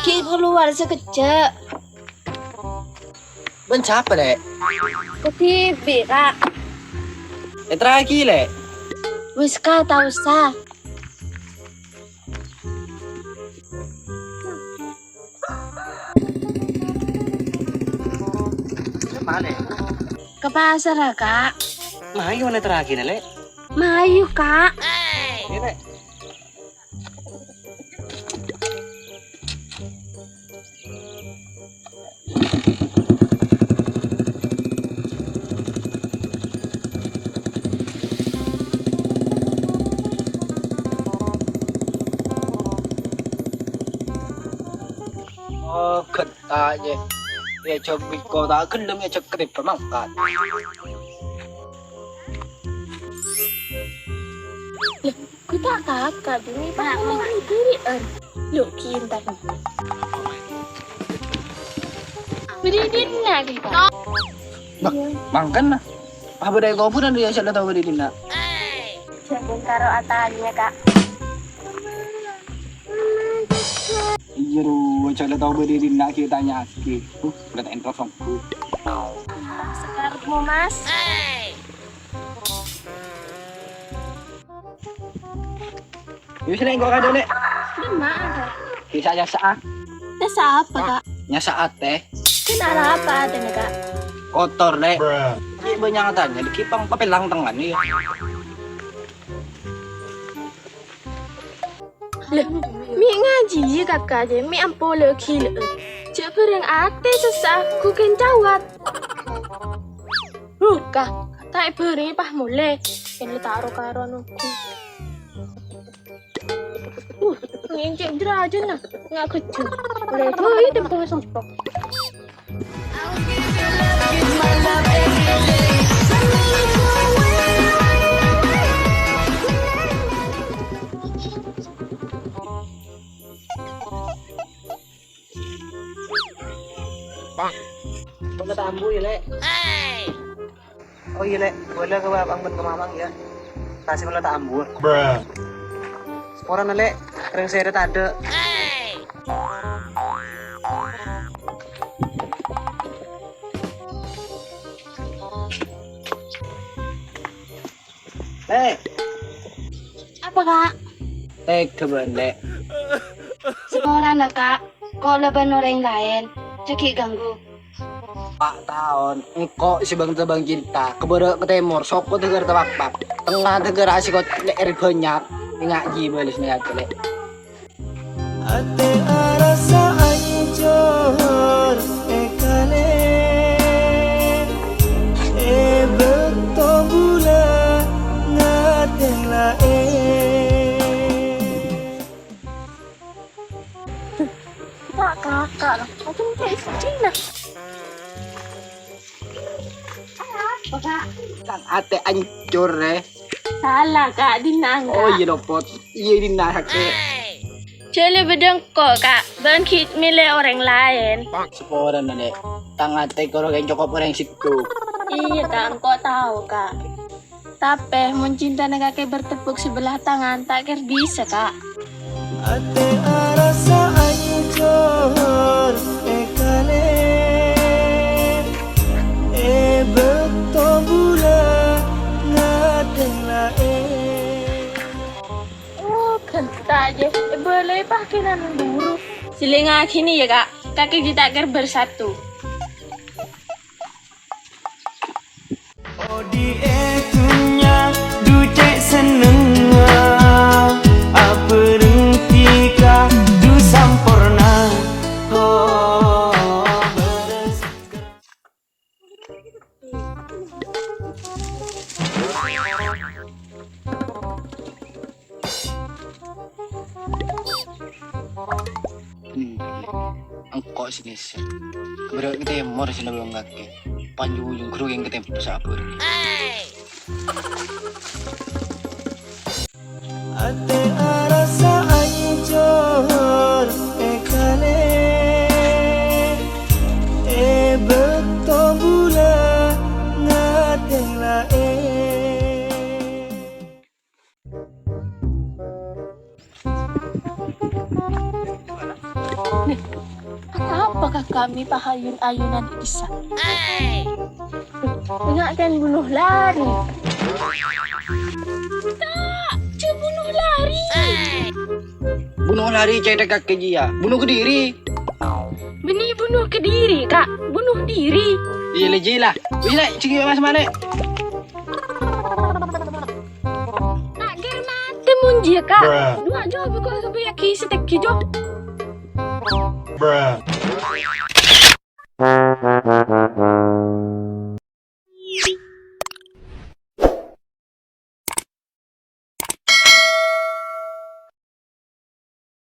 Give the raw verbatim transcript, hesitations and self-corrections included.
Ghi' kalowar sakejjhâ'. Bân sapa, Lè'? Kadhibi', Ka'. Èterraghi, Lè'. Wis, Ka', ta' osa. Ka pasar, Ka'. Mayu, èterraghi, Lè'. Mayu, Ka'. Iyâ, Lè'. Oh, ghântè', yâ. Yâ, jhâ' bhiko ta' ghellem, yâ, jhâ' kadibi' mangkat. Gu ta' kaka, Jun, pas ngomong diri'an. Lu, kinta. Bâdâ è dinna', Ka'. Bâh, mangkana. Apa bâdâ è kobhurân rèya, sè la tao bâdâ è dinna'? Jhâ' karo atanya, Ka'. Iyâ, ro, jhâ' la tao bâdâ è dinna', ghi' tanya'aghi. Uh, la ta' èntos ongghu. Sekarepmu, Mas. Yus, Lè', engko' kadhi, Lè'. Dimma, Ka'? Bisa nyasa', ah. Nyasa' apa, Ka'? Nyasa' atè. Kenapa apa atèna, Ka'? Kotor, Lè'. Ghi' bânnya' tanya, ghi' pang papèlang tengngan, iyâ. Lè, mè' ngajhi, yâ, Kaka, jâ, mè' ampo la ghilâ'ân. Jhâ' bhârâng atè sossa, ghu kèng cawat. Huh, Ka', ta' èbhârengngè pas molè. Kèng la ta' ro-karowan ongghu. Uh, ngèncè' jârâjâna, nga' ghâjjhâ. Lè, bhâi tèmbhâng sompok. Bâ'na ta' ambu, yâ, Lè'? Oh, iyâ, Lè'. Bâlâ ka bapa'na bân ka mamana, yâ. Tasè bâ'na ta' ambu. Saporana, Lè'. Rèng sèrè tadâ'. Lè'. Apa, Ka'? Tèghâ bâ'na, Lè'. Saporana, Ka'. Engko' la bân orèng laèn. Jhâ' ghi' ganggu. Pa' taon, engko' sè bâng-tebâng cinta. Ka bârâ' ka tèmor, soko dhâghâr tabâkpak. Tengnga dhâghâr asèkot lè'èr bânnya'. Enga' jiyâ bâlâs nèka, Lè'. Atè arassa ancor è kalè, è bâkto bulâ ngatèng laèn. Ta' kaka, no. Macem kayak sedih, nah. Apa, Ka'? Kan atè ancor, eh. Sala, Ka', dinna', Ka'. Oh, iyâ, lopot. Iyâ, dinna', Ka'. Jhâ' la bâdâ engko', Ka'. Bân ghi' mèlè orèng laèn. Saporana, Lè'. Tang atè koro kèng cokop orèng sèttong. Iyâ, Ka', engko' tao, Ka'. Tapè, mon cintana kakè bertepuk sebelah tangan, ta' kèra bisa, Ka'. Atè arassa ancor è kalè, è bâkto bulâ ngatèng laèn. Oh, ghânta jâ, èbâlâi pakènan buru. Sèlèngngaghi, yâ, Ka'. Kakè ghi' ta' kèra bersatu. Odi' è dhunnya, du cè' sennengnga, aberhenti ka du samporna. Oh, beres. Hmm, engko' sè ngèsèr. Bârâ' ka tèmor sè nabâng kakè. Panjhujhung ghâruyang ka tèmor sabâr. Atè arassa ancor è kalè, è bâkto bulâ ngatèng laèn. Arapa kakè mè' pahayun-ayunan è dissa'? Enga' kan bunuh lari. Kak, jhâ' bunuh lari. Bunuh lari cèthak kakè jiyâ. Bunuh kediri. Bânnè bunuh kediri, Kak. Bunuh diri. Iyâ, la jiyâ la. Wis, Lè', cè' ghi' Mas Mane. Ta' kèra matè mon jiyâ, Kak. Bruh. Dua jhâ' bi' kok sampai yâ ghi' sè tèngghi, Jo. Bruh.